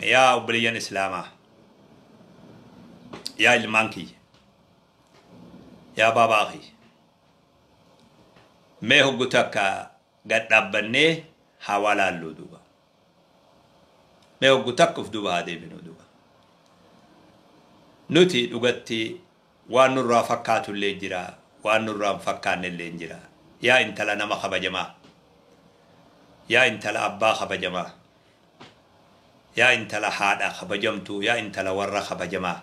Yaa obboleeyyan Islaamaa, yaa ilmaan kiyya, yaa baabaa kiyya, mee hoggu takka gad dhaabbannee haa waa laalluu duuba. Mee hoggu takka uf duuba haa deebinuu duuba. Nuti dhugatti waan nurraa fakkaatu illee jira, waan nurraa hin fakkaanne illee jira. Yaa intala nama kabajamaa, yaa intala abbaa kabajamaa, yaa intala haadha kabajamtuu, yaa intala warra kabajamaa.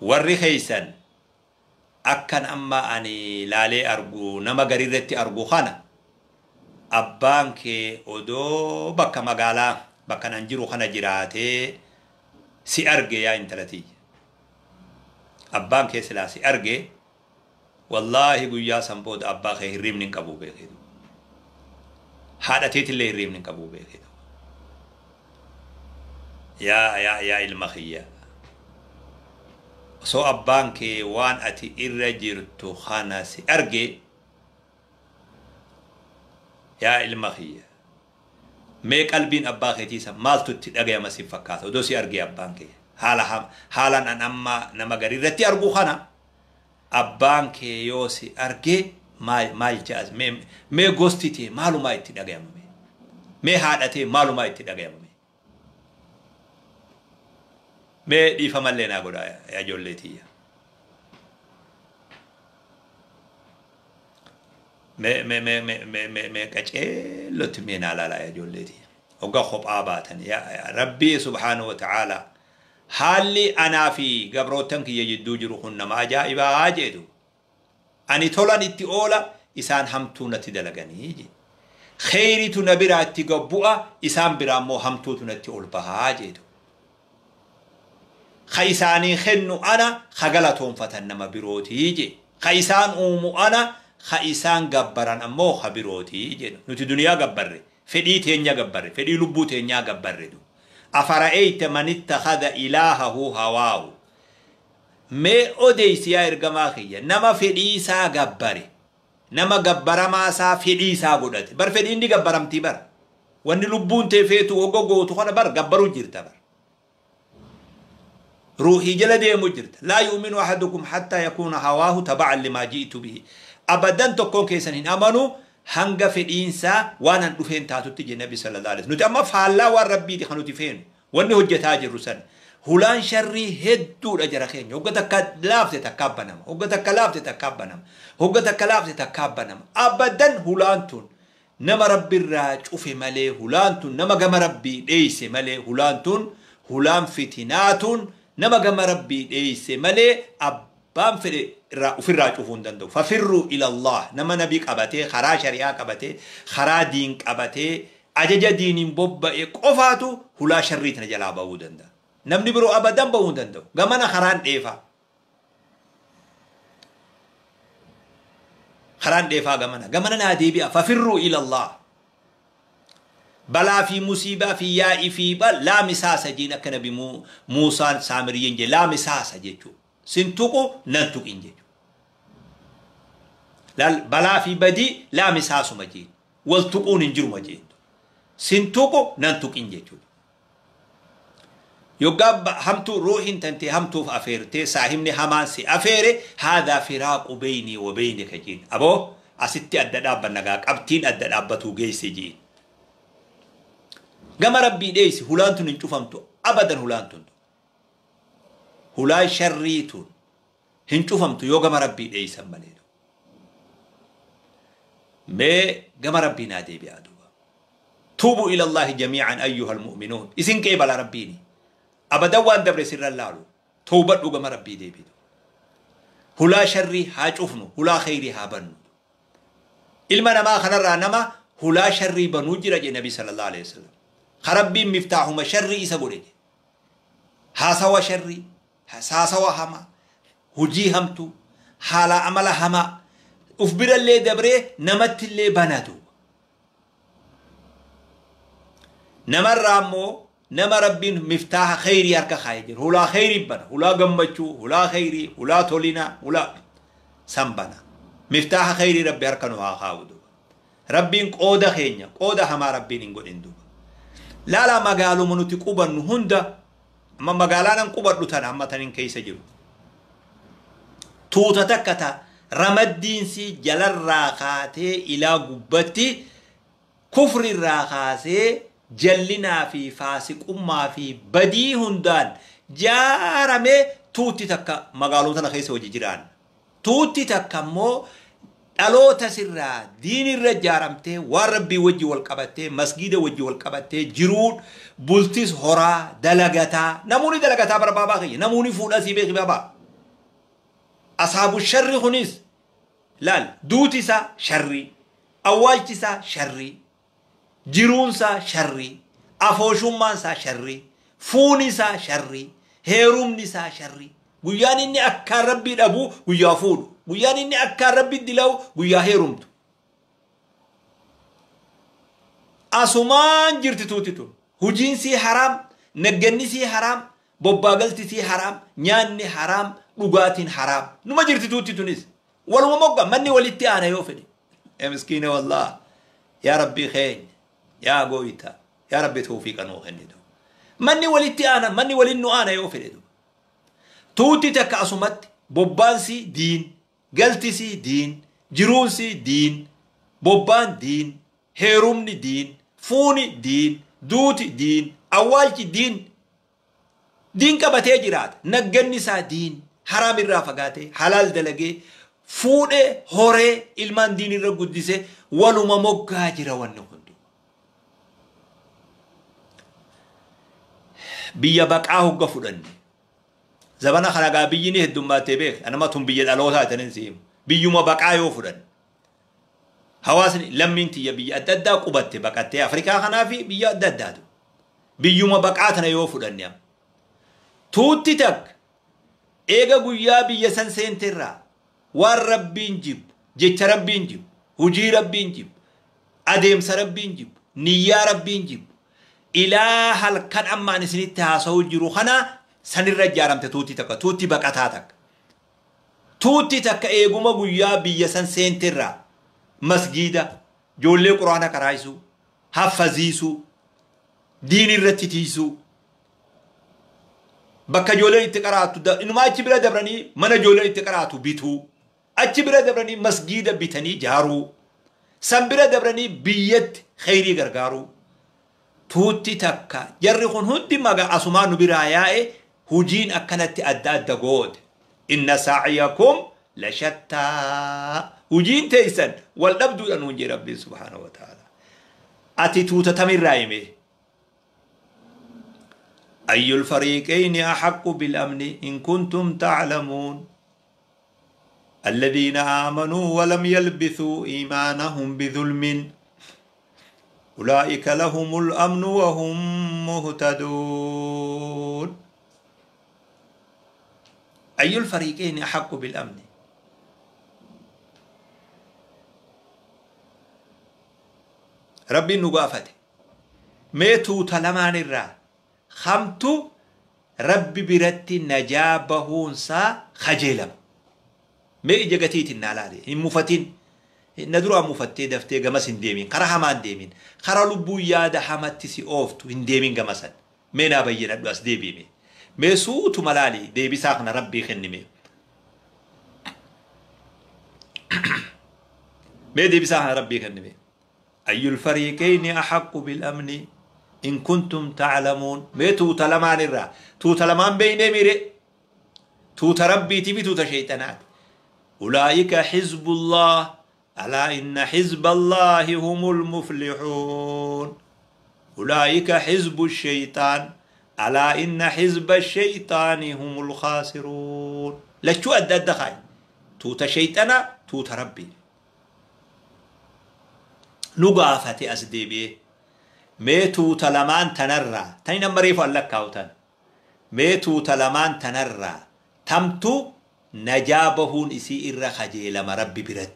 Warri keeysan akkan amma ani laalee argu nama gariirratti argu kana abbaan kee odoo bakka magaalaa bakka an jiru kana jiraatee si arge yaa intala tiyya. Abbaan kee silaa si arge wallaahi guyyaa san booda abbaa kee hirriibni hin qabu beekeetu. Haadha teetillee hirriibni hin qabu beekeetu. Yaa yaa yaa ilma kiyya. Osoo abbaan kee waan ati irra jirtu kana si arge yaa ilma kiyya. Mee qalbiin abbaa keetii san maaltu itti dhagayama si fakkaata odoo si arge abbaan kee haala haalaan an amma nama gari irratti argu kana abbaan kee yoo si arge maal maal ja'a mee mee gosti tee maalumaa itti dhagayama mee mee haadha tee maalumaa itti dhagayama mee mee dhiifamallee naa godha yaa ijoollee tiyya. Mee mee mee mee mee mee mee qaceellotti mee naa laalaa yaa ijoollee tiyya. Hoggaa kophaa baatan yaa Rabbii subhaanahu wa ta'ala haalli anaa fi gabroottan kiyya jidduu jiru kun nama ajaa'ibaa jedhu. Ani tolan itti oola isaan hamtuu natti dalaganii jedhe. Kheyritu na biraa itti gad bu'a isaan biraa immoo hamtuutu natti ol bahaa jedhu. Ka isaanii kennu ana ka galatoonfatan nama birootii jedhe. Ka isaan uumu ana ka isaan gabbaran ammoo ka birootii jedhu. Nuti duniyaa gabbarre, fedhii teenya gabbarre, fedhii lubbuu teenyaa gabbarre du. Afara'eeyta man ittakhadha ilaahahu hawaahu. Mee odeysi yaa ergamaa kiyya nama fedhii isaa gabbare, nama gabbaramaa isaa fedhii isaa godhate. Bar fedhiin ni gabbaramtii bar. Wanni lubbuun tee feetu hogga gootu kana bar gabbaruu jirta bar. Ruuhii jala deemu jirta. Laa yu'minu ahadukum hattaa yakuuna hawaahu taba'an limaa ji'tu bihi. Abadan tokkoon keessan hin amanu hanga fedhiinsaa waan an dhufeen taatutti jedhe Nabi sallallahu alaihi wasallam. Nuti amma faallaa waan Rabbiiti kan nuti feenu. Wanni hojjetaa jirru san. Hulaan sharrii hedduudha jara keenya. Hogga takka laafte takkaa banama. Hogga takka laafte takkaa banama. Hogga takka laafte takkaa banama. Abadan hulaan tun nama Rabbirraa cufe malee hulaan tun nama gama Rabbii dheeyse malee hulaan tun hulaan fitinaa tun nama gama Rabbii dheeyse malee abbaan fedhe irraa ofirraa cufuu hin danda'u. Fafirruu ilallah nama nabi qabatee karaa shari'aa qabatee karaa diin qabatee ajaja diiniin bobba'e qofaatu hulaa sharrii tana jalaa ba'uu danda'a. Namni biroo abadan ba'uu hin danda'u. Gamana karaan dheefaa. Karaan dheefaa gamana. Gamana naa deebi'a. Fafirruu ilallah. Balaa fi musiibaa fi yaa'ii fi laa misaasa jeen akka nabi Muusaan Saamiriyyiin jee laa misaasa jechuudha. Sin tuqu nan tuqin jechuudha. Laal balaa fi badii laa misaasuma jeen. Wal tuquun hin jiruma jeen. Sin tuqu nan tuqin jechuudha. Yoggaa hamtuu ruuhiin tantee hamtuuf afeertee saahibni hamaan si afeere haadhaa firaaqu beynii wa beynika jeen. Aboo asitti adda dhaabbanna gaa qabxiin adda dhaabbatuu geesse jeen. Gama Rabbii dheeysi hulaan tun hin cufamtu abadan hulaan tun. Hulaan sharrii tun hin cufamtu yoo gama Rabbii dheeysan malee. Mee gama Rabbii naa deebi'aa duuba. Tuubu ilallaahi jamii'an ayyuhal mu'minuun. Isin qeebala Rabbiini. Abadan waan dabre sirra laalu. Towbadhu gama Rabbii deebitu. Hulaa sharrii haa cufnu, hulaa kheyrii haa bannu. Ilma namaa kanarraa nama hulaa sharrii banuu jira jedhe Nabi sallallahu alaihi wasallam. Ka Rabbiin miftaahuma sharrii isa godhe jedhe. Haasawa sharrii, haasawa hamaa, hojii hamtuu, haala amala hamaa, uf birallee dabree namattillee bana duuba. Namarraa immoo nama Rabbiin miftaaha kheyrii harka kaa'ee jiru. Hulaa kheyrii bana, hulaa gammachuu, hulaa kheyrii, hulaa tolinaa, hulaa san bana. Miftaaha kheyrii Rabbi harka nu haa kaa'u duuba. Rabbiin qooda keenya, qooda hamaa Rabbiin hin godhin duuba. Laalaa magaaluma nuti qubannu hunda amma magaalaan qubadhu tana amma tanin keessa jiru. Tuuta takka ta ramaddiinsi jalarraa kaatee ilaa gubbatti kufrirraa kaasee jallinaa fi faasiqummaa fi badii hundaan jaaramee tuutti takka magaalota tana keessa hojii jiraan. Tuutti takka immoo dhaloota sirraa diinirra ijaaramtee waan rabbii wajji wal qabattee masgiida wajji wal qabattee jiruu bultis horaa dalagataa namoonni dalagataa barbaabaa kiyya namoonni fuudhaa sii beeki baabaa. Asaabu sharri kunis laal duuti isaa sharrii awwaalchi isaa sharrii jiruun isaa sharrii afooshummaan isaa sharrii fuuni isaa sharrii heerumni isaa sharrii guyyaan inni akkaan rabbii dhabu guyyaa fuudhu guyyaan inni akkaan rabbi dilawu guyyaa heerumtu. Asumaan jirti tuuti tun hujiin sii haraam nagganni sii haraam bobbaagalti sii haraam nyaanni haraam dhugaatiin haraam numa jirti tuuti tunis waluma mogga manni walitti aana yoo fedhe. Yaa miskiina wallah yaa rabbii keenya yaa gooyta yaa rabbi tawfiiqa nuu kennitu manni walitti aana manni waliin nu aana yoo fedhe. Tuuti takka asumatti bobbaansii diin galtisii diin jiruunsii diin bobbaan diin heerumni diin fuuni diin duuti diin awwaalchi diin diin qabatee jiraata nagganni isaa diin haraam irraa fagaatee halaal dalagee fuudhee horee ilmaan diin irra guddisee waluma moggaa jira wanni hundu. Biyya baqaa hogga fudhanne. Zabana kana gaa biyyi ni heddummattee beek anama tun biyya dhalootaa tanin siim biyyuma baqaa yoo fudhan hawaasni lammiin tiyya biyya adda addaa qubatte baqattee Afrikaa kanaa fi biyya adda addaatu biyyuma baqaa tana yoo fudhanne amma tuutti takka eega guyyaa biyya san seenterraa waan rabbiin jibbu jecha rabbiin jibbu hujii rabbiin jibbu adeemsa rabbiin jibbu niyyaa rabbiin jibbu ilaa halkan ammaan isinitti haasa'uu jiru kana sanirra ijaaramte tuutti takka tuutti baqataa takka tuutti takka eeguma guyyaa biyya san seenterraa masgiida ijoollee quraana qaraayisuu haffaziisuu diin irratti tiisuu bakka ijoolleen itti qaraatu inumaa achi bira dabranii mana ijoolleen itti qaraatu bituu achi bira dabranii masgiida bitanii jaaruu san bira dabranii biyyatti kheyrii gargaaruu tuutti takka jarri kun hundi maga asumaa nu biraa yaa'e hujiin akkanatti adda adda goote inna saaciyakum lashattaa hujiin teeysan wal dhabduudha nuun jee rabbiin subhaanahu wa ta'ala ati tuuta tamirraa hime أي الفريقين أحق بالأمن إن كنتم تعلمون الذين آمنوا ولم يلبثوا إيمانهم بظلم أولئك لهم الأمن وهم مهتدون. أي الفريقين أحق بالأمن؟ ربي نقافته ميتو تلمان الرا خمتو ربي برتي نجابهون سا خجيلم مي إجاقتيت النالالي إن مفتين ندرو مفتي دفتي غمس انديمين قرا حمان ديمين قرا لبو يادا حمتي سي اوفتو انديمين غمسن مينا بينا دواس ديبيمي مي سوتو ملالي ديبي ساقنا ربي خنمي مي ديبي ساقنا ربي خنمي. أي الفريقين أحق بالأمن إن كنتم تعلمون؟ مي توتا لمان الرا توتا لمان بين ميري توتا ربي تبي توتا شيطانات. أولئك حزب الله ألا إن حزب الله هم المفلحون. أولئك حزب الشيطان ألا إن حزب الشيطان هم الخاسرون. لشو أدى الدخاي توتا شيطانا توتا ربي نقافتي أسدي مي توتا لمان تنرى تاني نمريفو اللك كاوتان مي توتا لمان تنرى تمتو نجابهون إسي إرى خجيل ما ربي برد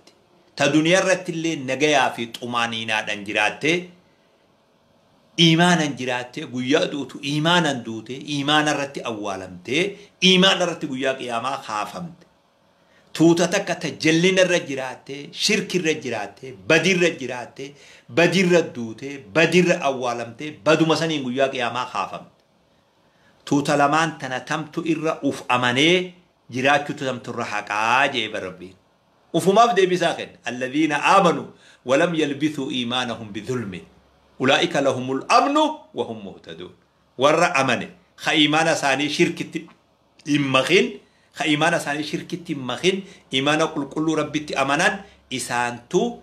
تا دنيا رت اللي نجايا في طمانينة دنجراته إيمانا جراته قيا دوتو إيمانا دوته إيمانا رت أولمته إيمانا رت قيا قياما خافمت. Tuuta takka ta jallinarra jiraattee, shirkirra jiraattee, badirra jiraattee, badirra duutee, badirra awwaalamtee, baduma saniin guyyaa qiyaamaa kaafamte. Tuuta lamaan tana tamtu irra uf amanee jiraachuutu tamtu irra haqaa jee Rabbiin. Ufumaaf deebisaa kenna. Alladhiina aamanu walam yalbithuu iimaanahum bidhulmin. Ulaa'ika lahumul amnu wa hum muhtaduun. Warra amane ka iimaana isaanii shirkitti hin makin, ka iimaana isaanii shirkitti hin makin, iimaana qulqulluu Rabbitti amanan isaantu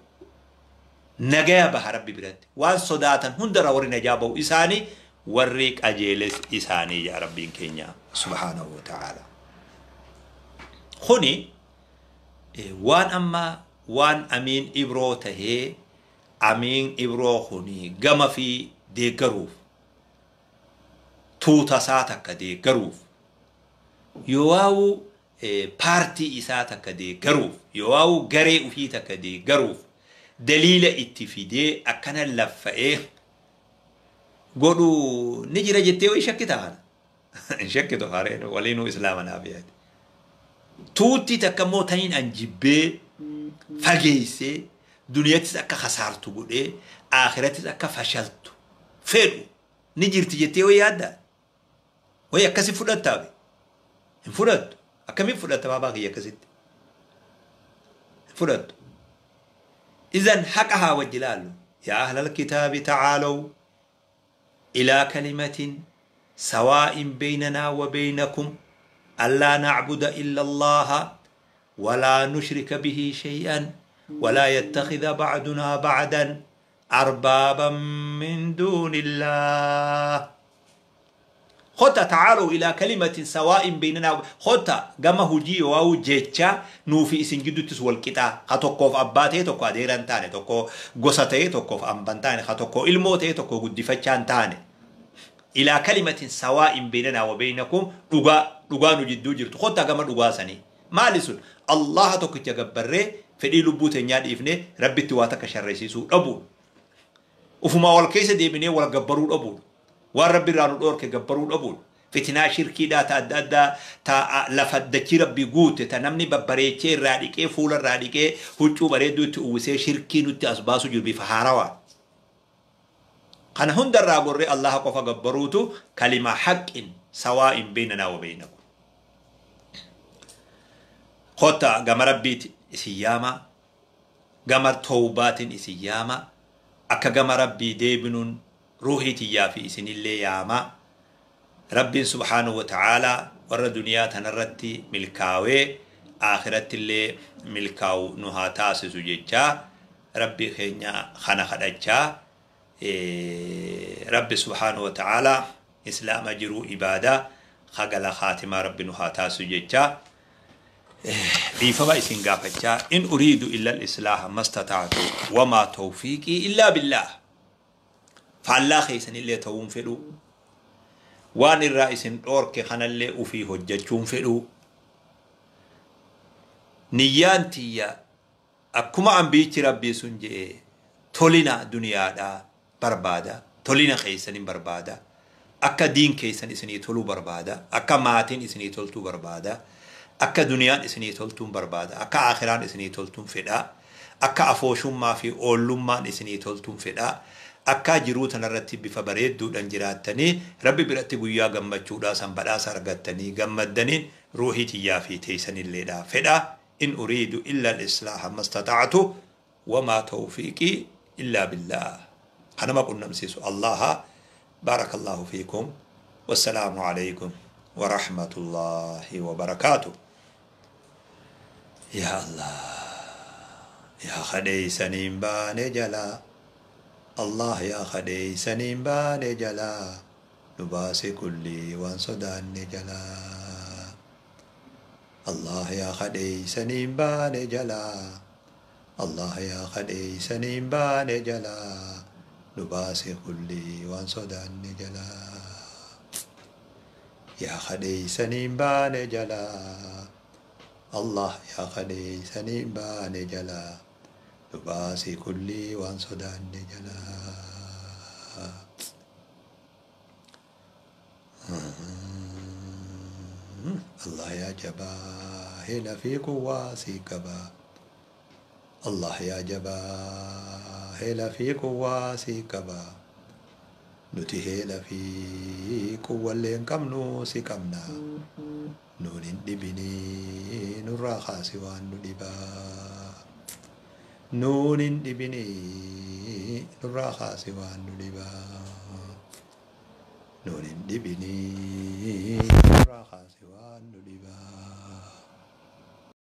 nagaya baha Rabbi biratti. Waan sodaatan hundarraa warri najaa bahu isaanii, warri qajeeles isaanii yaa Rabbiin keenya subhaanahu wa ta'ala. Kuni waan amma waan Amiin Ibroo tahee, Amiin Ibroo kuni gama fi deeggaruuf, tuuta isaa takka deeggaruuf, yoo paartii isaa takka deeggaruuf, yoo garee ufii takka deeggaruuf daliila itti fidee akkana laffa'ee godhu ni jira jettee wayi shakkita kana. Hin shakkitu hareen waliinuu islaama naaf yaade. Tuutti takka immoo taniin an jibbee fageessee duniyattis akka kasaartu godhee akhirattis akka fashaltu fedhu ni jirti jettee wayi yaaddaa? Wayi akkasi fudhattaa be? Hin fudhattu. Akkamiin fudhatta baabaa kiyya akkasitti? Hin fudhattu. Izan haqa haa wajji laallu. Yaa ahlal kitaabi ta'aalaw ilaa kalimatin sawaa'in beynanaa wa beynakum allaa na'buda illa Allaha walaa nushrika bihi shay'an walaa yattakhidha ba'dunaa ba'dan arbaaban min duunillah. Khota ta'aalaw ilaa kalimatin sawaa'in beynanaa, khota gama hujii waa'u jecha nuufi isin gidduttis wal qixaa, ka tokkoof abbaa ta'e tokko adeera hin taane, tokko gosa ta'e tokkoof amba hin taane, ka tokko ilmoo ta'e tokko guddifachaa hin taane. Ilaa kalimatin sawaa'in beynanaa wa beynakum, dhugaa dhugaa nu jidduu jirtu, khota gama dhugaa sanii. Maali sun? Allaha tokkicha gabbarree fedhii lubbuu teenyaa dhiifnee Rabbitti waa takka sharreessisuu dhabuun. Ufumaa wal keessa deebinee wal gabbaruu dhabuun. Waan Rabbi irraa nu dhoorke gabbaruu dhabuun. Fitinaa shirkiidhaa ta adda addaa ta lafa dachii Rabbii guute ta namni babbareechee irraa dhiqee fuula irraa dhiqee huccuu bareedduu itti uwwisee shirkii nutti as baasu jiru bifa haarawaa. Kana hundarraa gorree Allaha qofa gabbaruutu kalimaa haqqin sawaa'in beynanaa wa beynakum. Kottaa gama Rabbiiti isin yaama, gama tawbaatiin isin yaama, akka gama Rabbii deebinuun ruuhii tiyyaa fi isinillee yaama. Rabbiin subhaanahu wa ta'aalaa warra duniyaa tanarratti milkaawee akhirattillee milkaawu nu haa taasisu jechaa Rabbii keenya kana kadhachaa, Rabbi subhaanahu wa ta'aalaa islaama jiruu ibaadaa hagala khaatimaa Rabbi nu haa taasisu jechaa dhiifama isin gaafachaa, in uriidu illa al-islaaha mastata'tu wamaa tawfiiqii illaa billaah. Faallaa keessanillee ta'uun fedhu, waan irraa isin dhoorke kanallee ufii hojjechuun fedhu. Niyyaan tiyya akkuma ambiichi Rabbii sun je'e tolina duniyaadhaa barbaada, tolina keessanin barbaada, akka diin keessan isinii toluu barbaada, akka maatiin isinii toltuu barbaada, akka duniyaan isinii toltuun barbaada, akka akhiraan isinii toltuun fedha, akka afooshummaa fi oollummaan isinii toltuun fedha, akka jiruu tanarratti bifa bareedduudhaan jiraattanii Rabbi biratti guyyaa gammachuudhaa san badhaasa argattanii gammaddaniin ruuhii tiyyaa fi teessanilleedha fedha. In uriidu illa al-islaaha mastata'tu wamaa tawfiiqii illaa billaah. Kanama qunnamsiisu Allaha. Baarakallahu fiikum. Wassalaamu alaykum wa rahmatullahi wa barakaatuh. Yaa Allah, yaa kadheeysaniin baane jalaa, Allah yaa kadheeysaniin baane jalaa, nu baase kullii waan sodaanne jalaa. Allah yaa kadheeysaniin baane jalaa, Allah yaa kadheeysaniin baane jalaa, nu baase kullii waan sodaanne jalaa. Yaa kadheeysaniin baane jalaa, Allah yaa kadheeysaniin baane jalaa, nu baase kullii waan sodaanne jalaa. Allah yaa jabaa Heela fi quwwaa si qaba. Allah yaa jabaa, heela fi quwwaa si qaba. Nuti heela fi quwwallee hin qabnu, si qabna. Nuun hin dhibinii, nurraa kaasi waan nu dhibaa. Nuun hin dhibinii, nurraa kaasi waan nu dhibaa. Nuun hin dhibinii, nurraa kaasi waan nu dhibaa.